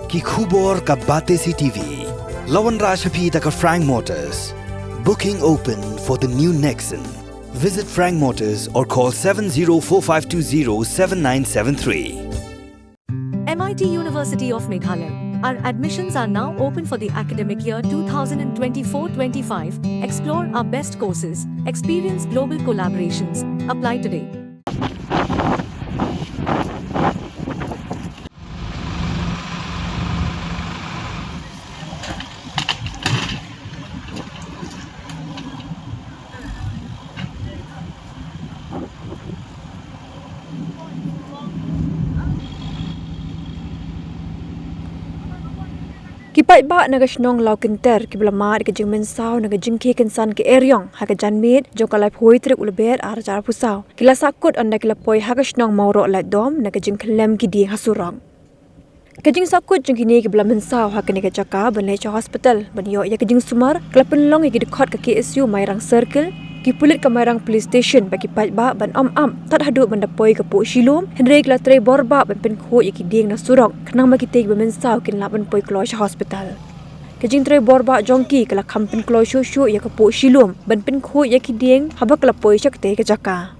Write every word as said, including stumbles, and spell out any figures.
Ki khubor ka Batesi T V. La wanrah sha phi da ka Frank Motors. Booking open for the new Nexon. Visit Frank Motors or call seven zero four five two zero seven nine seven three. M I T University of Meghalaya. Our admissions are now open for the academic year twenty twenty-four twenty-five. Explore our best courses, experience global collaborations. Apply today. Ki paidbah na ka shnong Lawkynter kiba la mad ïa ka jingmynsaw na ka jingkhie kynsan ka eriong ha ka janmiet jong ka laiphew tarik u Lber arhajar arphew saw ki la sahkut ynda ki la poi ha ka shnong Mawroh Laitdom na ka jingkhyllem ki dieng ha surok. Ka jingsahkut jong kine kiba la mynsaw ha kane ka jaka ban leit sha hospital ban ïoh ïa ka jingsumar ka la pynlong ïa ki dkhot ka K S U Mairang Circle, ki pulit ka Mairang Police Station bad ki paidbah ban ym ap tad haduh ban da poi ka poh shilum, hynrei ki la trei borbah ban pynkhuid ïa ki dieng na surok khnang ba kitei kiba mynsaw kin lah ban poi kloi sha hospital. Ka jingtrei borbah jong ki ka la kham pynkloi shuh shuh ïa ka poh shilum ban pynkhuid ïa ki dieng haba ka la poi sha katei ka jaka.